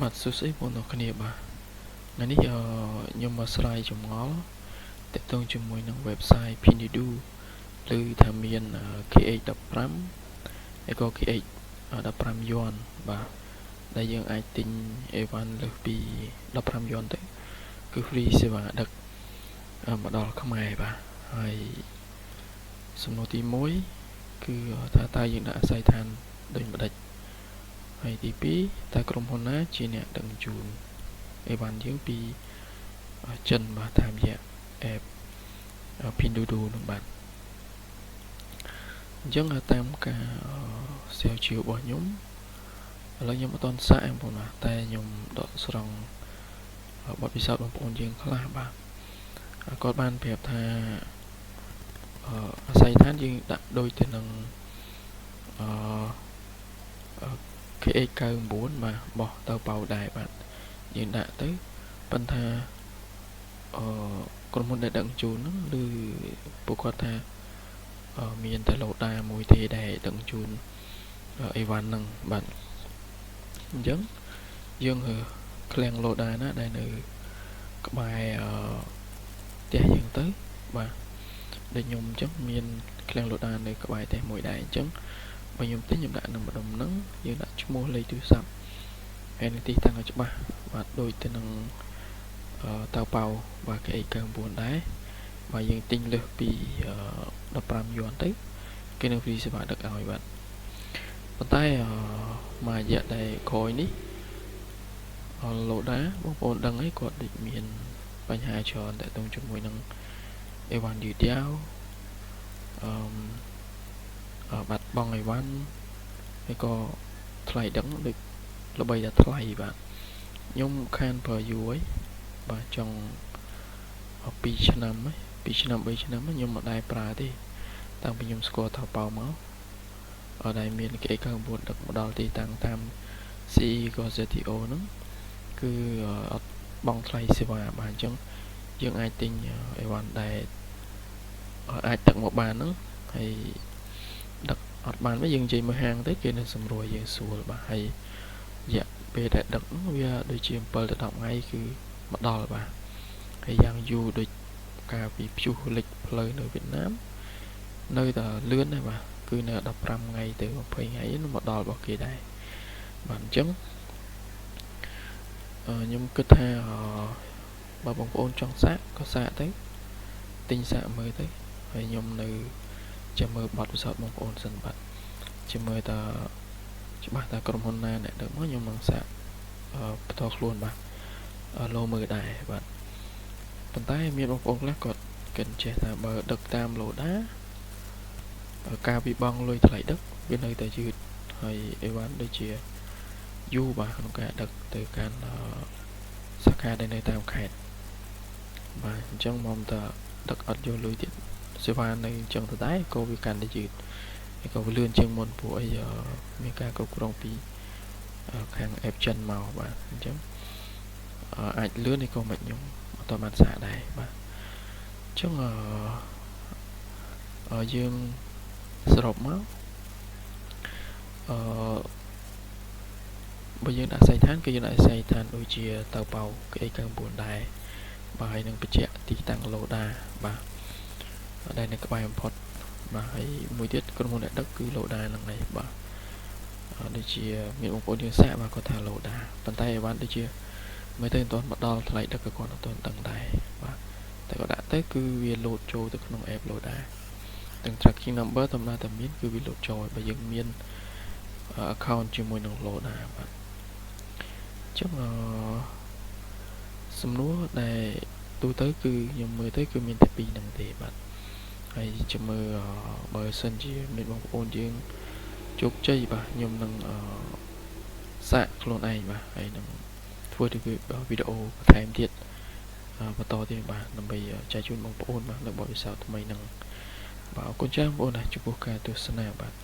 បាទសួស្តីបងប្អូនទាំងគ្នាបាទថ្ងៃនេះអឺខ្ញុំមកស្រាយចម្ងល់ទាក់ទងជាមួយនឹង website Pinduoduo ឬថាមាន KH15 ហើយក៏ KH15 យួនបាទដែលយើងអាចទិញអីវ៉ាន់លើសពី15យួនទៅគឺ free សេវាដឹកមកដល់ខ្មែរបាទហើយសំណួរទី1គឺថាតើយើងដាក់អាស័យដ្ឋានដូចម្ដេចហើយទី2តើក្រុមហ៊ុនណាជាអ្នកដឹកជញ្ជូនអីវ៉ាន់យើងពីចិនបាទតាមរយៈ app Pinduoduo នឹងបាទអញ្ចឹងតាមការស្រាវជ្រាវរបស់ខ្ញុំឥឡូវខ្ញុំអត់ទាន់សាកបងប្អូនបាទតែខ្ញុំដកស្រង់បទពិសោធន៍បងប្អូនយើងខ្លះបាទគាត់បានប្រាប់ថាអាស័យដ្ឋានយើងដាក់ដូចទៅនឹងអឺ KH99 បាទបោះទៅប៉ៅដែរបាទយើងដាក់ទៅប៉ុន្តែអឺក្រុមហ៊ុនដែលដឹកជញ្ជូនហ្នឹងឬពួកគាត់ថាមានតែ Loda មួយទេដែលដឹកជញ្ជូនអីវ៉ាន់ហ្នឹងបាទអញ្ចឹងយើងឃ្លាំង Loda ណាដែលនៅក្បែរអឺផ្ទះយើងទៅបាទដូចខ្ញុំអញ្ចឹងមានឃ្លាំង Loda នៅក្បែរផ្ទះមួយដែរអញ្ចឹងបើខ្ញុំទិញខ្ញុំដាក់នៅម្ដុំហ្នឹងយើងដាក់ឈ្មោះលេខទូរស័ព្ទហើយនឹងទីតាំងឲ្យច្បាស់បាទដូចទៅនឹងតៅប៉ៅបាទ KH99 ដែរបើយើងទិញលើសពី15យួនទៅគេនឹង free សេវាដឹកឲ្យបាទប៉ុន្តែមួយរយៈដែលក្រោយនេះ Loda បងប្អូនដឹងហើយគាត់ដូចមានបញ្ហាច្រើនទាក់ទងជាមួយនឹងអីវ៉ាន់យឺតយ៉ាវអឺបាត់បង់អីវ៉ាន់ហើយក៏ថ្លៃដឹងដូចល្បីតែថ្លៃបាទខ្ញុំខានប្រើយូរហើយបាទចង់2ឆ្នាំហើយ2ឆ្នាំ3ឆ្នាំខ្ញុំមិនដែលប្រើទេតាំងពីខ្ញុំស្គាល់Taobao មកអត់ដែលមាន KH99 ដឹកមកដល់ទីតាំងតាម CE ក៏ ZTO ហ្នឹងគឺអត់បង់ថ្លៃសេវាបាទអញ្ចឹងយើងអាចទិញអីវ៉ាន់ដែលអាចដឹកមកបានហ្នឹងហើយដឹកអត់បានវិញយើងនិយាយមើលហាងទៅគេនឹងសម្រួលយើងស្រួលបាទហើយរយៈពេលដែលដឹកហ្នឹងវាដូចជា7ទៅ10ថ្ងៃគឺមកដល់បាទហើយយ៉ាងយូរដូចកាលពីព្យុះលិចផ្លូវនៅវៀតណាមនៅតែលឿនដែរបាទគឺនៅ15ថ្ងៃទៅ20ថ្ងៃនោះមកដល់របស់គេដែរបាទអញ្ចឹងខ្ញុំគិតថាបើបងប្អូនចង់សាកក៏សាកទៅទិញសាកមើលទៅហើយខ្ញុំនៅចាំមើលបទពិសោធន៍បងប្អូនសិនបាទចាំមើលតើច្បាស់តើក្រុមហ៊ុនណាអ្នកដឹកមកខ្ញុំនឹងសាកផ្ទាល់ខ្លួនបាទលោមើលដែរបាទប៉ុន្តែមានបងប្អូនខ្លះគាត់គិតចេះថាបើដឹកតាម Loda ការវិបង់លុយថ្លៃដឹកវានៅតែយឺតហើយអីវ៉ាន់ដូចជាយូរបាទក្នុងការដឹកទៅកាន់សាខាដែលនៅតាមខេត្តបាទអញ្ចឹងមកតដឹកអត់យកលុយទៀតសេវានៅអញ្ចឹងទៅដែរក៏វាកាន់តែយឺតហើយក៏វាលឿនជាងមុនព្រោះអីមានការគ្រប់គ្រងពីខាង app ចិនមកបាទអញ្ចឹងអាចលឿននេះក៏មិនខ្ញុំអត់បានសាកដែរបាទអញ្ចឹងអឺយើងសរុបមកអឺបើយើងដាក់ស័យដ្ឋានគឺយើងដាក់ស័យដ្ឋានដូចជាតៅប៉ៅ KH99 ដែរបាទហើយនឹងបញ្ជាក់ទីតាំង Loda បាទដែលនៅក្បែរបំផុតបាទហើយមួយទៀតក្រុមហ៊ុនអ្នកដឹកគឺ Loda ហ្នឹងឯងបាទដូចជាមានបងប្អូនយើងសាកបាទគាត់ថា Loda ប៉ុន្តែអីវ៉ាន់ដូចជាមើលទៅមិនទាន់មកដល់ថ្លៃដឹកក៏គាត់អត់ទាន់ដឹងដែរបាទតែគាត់ដាក់ទៅគឺវាលោតចូលទៅក្នុង app Loda ទាំង tracking number តំណាតែមានគឺវាលោតចូលបើយើងមាន account ជាមួយនឹង Loda បាទអញ្ចឹងអឺសំណួរដែលទូទៅគឺខ្ញុំមើលទៅគឺមានតែពីរហ្នឹងទេបាទហើយចាំមើលបើសិនជាមានបងប្អូនយើងជោគជ័យបាទខ្ញុំនឹងសាកខ្លួនឯងបាទហើយនឹងធ្វើវីដេអូបន្ថែមទៀតបន្តទៀតបាទដើម្បីចែកជូនបងប្អូនបាទនៅបទពិសោធន៍ថ្មីហ្នឹងបាទអរគុណច្រើនបងប្អូនណាចំពោះការទស្សនាបាទ។